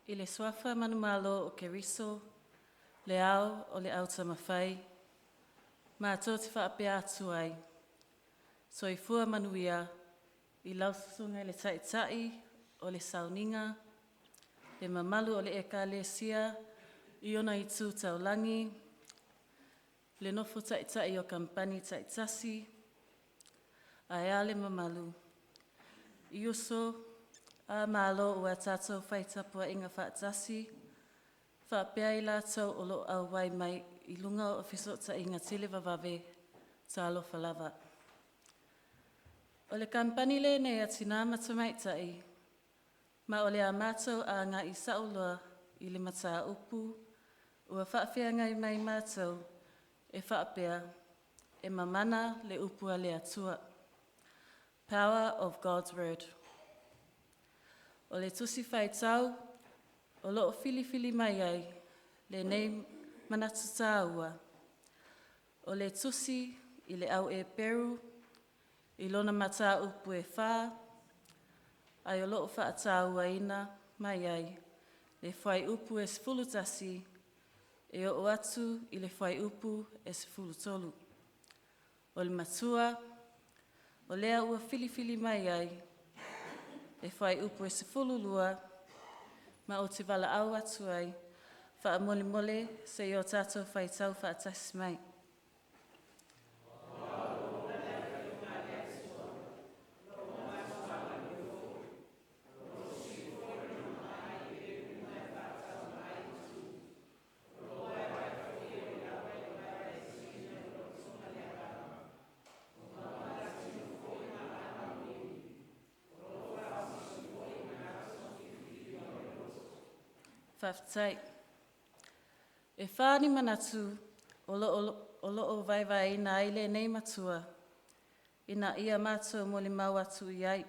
I le Suafa manumalo o Keriso, le Ao o le Autamafai, matou te faapea atu ai, Soifua manuia i lau Susuga i le Taitai o le Sauniga, le mamalu o le Ekalesia i ona itu taulagi, le nofo taitai o Kamupani taitasi aea le mamalu i uso a Malo ua tatou fai tapuaiga faatasi faapea i latou o loo auai mai i luga o fesootaiga televavave. Talofa lava. O le Kamupani lenei a Tina ma Tamaitai ma o le a matou agai sao loa i le mataupu ua faafeagai ma i matou e faapea, “E Mamana le Upu a le Atua.” Power of God's Word. O le Tusi Faitau o loo filifili mai ai lenei manatu taua o le Tusi i le Au Eperu i lona mataupu e 4, ae o loo faatauaina mai ai le fuaiupu e 11 e oo atu i le fuaiupu e 13. O le matua o lea ua filifili mai ai le fuaiupu e 12 ma ou te valaau atu ai faamolemole sei o tatou faitau faatasi mai. Faafetai. E fa ni manatu o loo vaevaeina ai lenei matua ina ia matou molimau atu iai.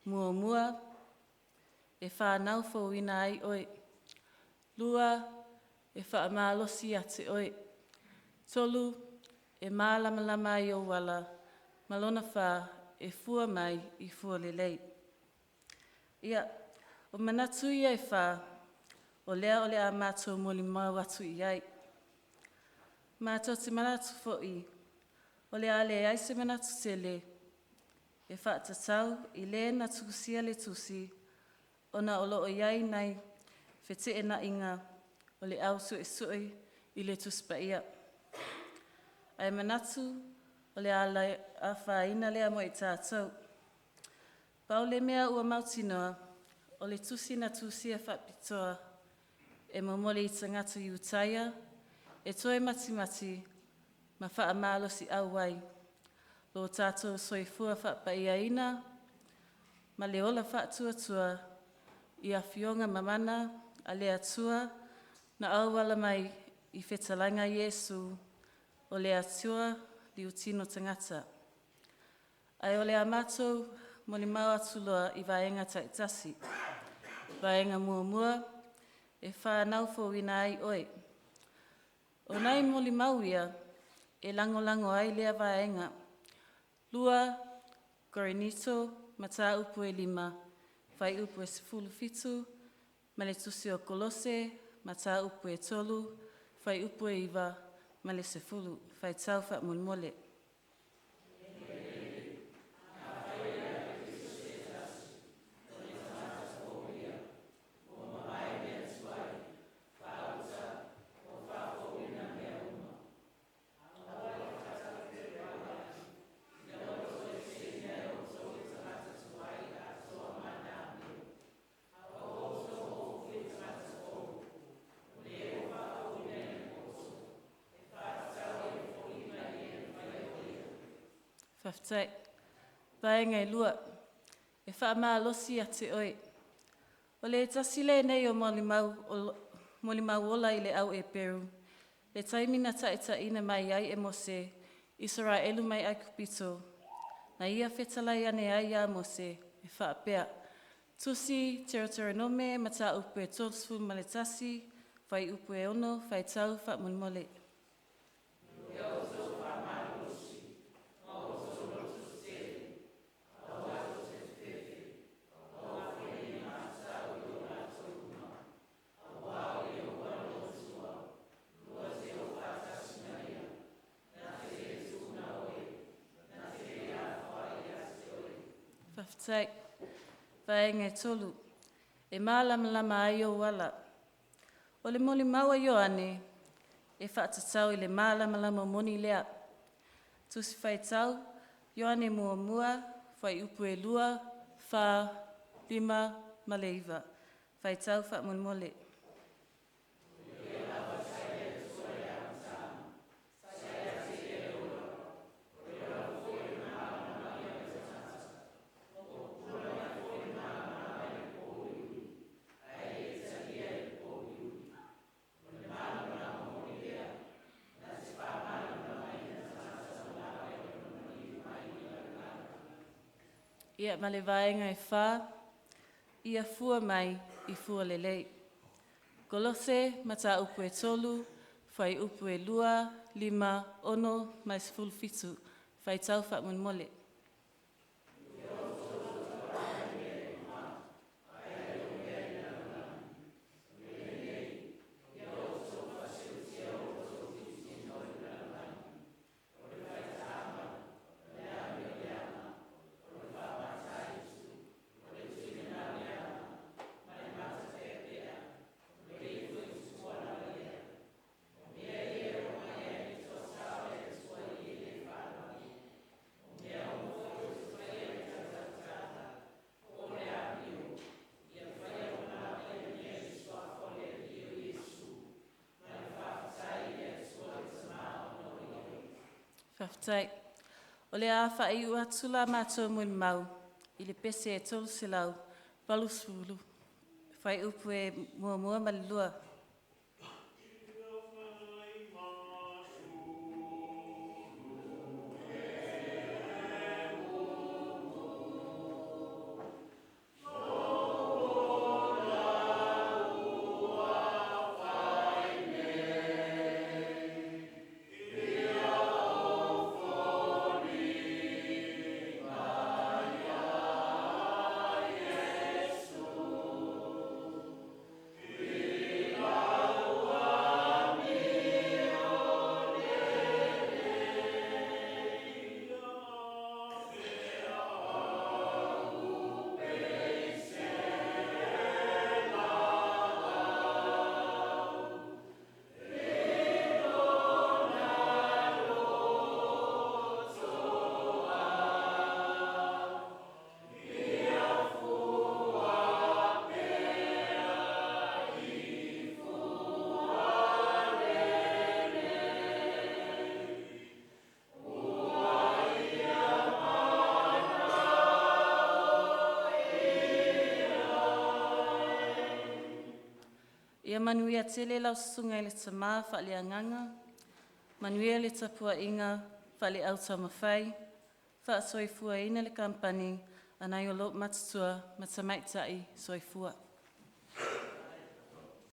Muamua, e fanau fouina ai oe. Lua, e faamalosi ia te oe. Tolu, e malamalama ai ou ala, ma lona fa, e fua mai i fua lelei. Ia, o manatu ia e fa o lea o le a matou molimau atu iai. Matou te manatu foi o le a leai se manatu tele e faatatau i le na tusia le tusi ona o loo iai nai feteenaiga o le au suesue i le Tusi Paia. Ae manatu o le a le afaina lea mo i tatou. Pau le mea ua mautinoa o le tusi na tusia faapitoa e momoli i tagata Iutaia e toe matimati ma faamalosiau ai lo tatou soifua faapaiaina ma le ola faatuatua i Afioga Mamana a le Atua na auala mai i fetalaiga Iesu, o le Atua liutino tagata. Ae o le a matou molimau atu loa i vaega taitasi. Vaega muamua, e fanau fouina ai oe. O nai molimau ia e lagolago ai lea vaega. 2 Korinito Mataupu e 5 fuaiupu e 17 ma le Tusi o Kolose Mataupu e 3 fuaiupu e 9 ma le 10. Faitau faamolemole. Faafetai. Vaega e 2, e faamalosi ia te oe. O le tasi lenei o molimau ola i le au Eperu i le taimi na taitaiina mai ai e Mose Isaraelu mai Aikupito, na ia fetalai ane ai ia Mose e faapea, Tusi Teuteronome Mataupu e 31 fuaiupu e 6, faitau faamolemole. Faafetai. Vaega e 3, e malamalama ai ou ala. O le molimau a Ioane e faatatau i le malamalama moni lea. Tusi Faitau Ioane 1 fuaiupu 2, 4, 5 ma le 9. Faitau faamolemole. Ia ma le vaega e 4, ia fua mai i fua lelei. Kolose mataupu e 3 fuaiupu e 2, 5, 6 ma le 17. Faitau faamolemole. Faafetai. O le a faaiu atu la matou molimau i le pese e 380 fuaiupu e 1 ma le 2. Ia manuia tele lau Susuga i le Tama Faaleagaga, manuia le tapuaiga faale-au taumafai, faasoifuaina le Kamupani a nai o loo matutua ma tamaitai. Soifua.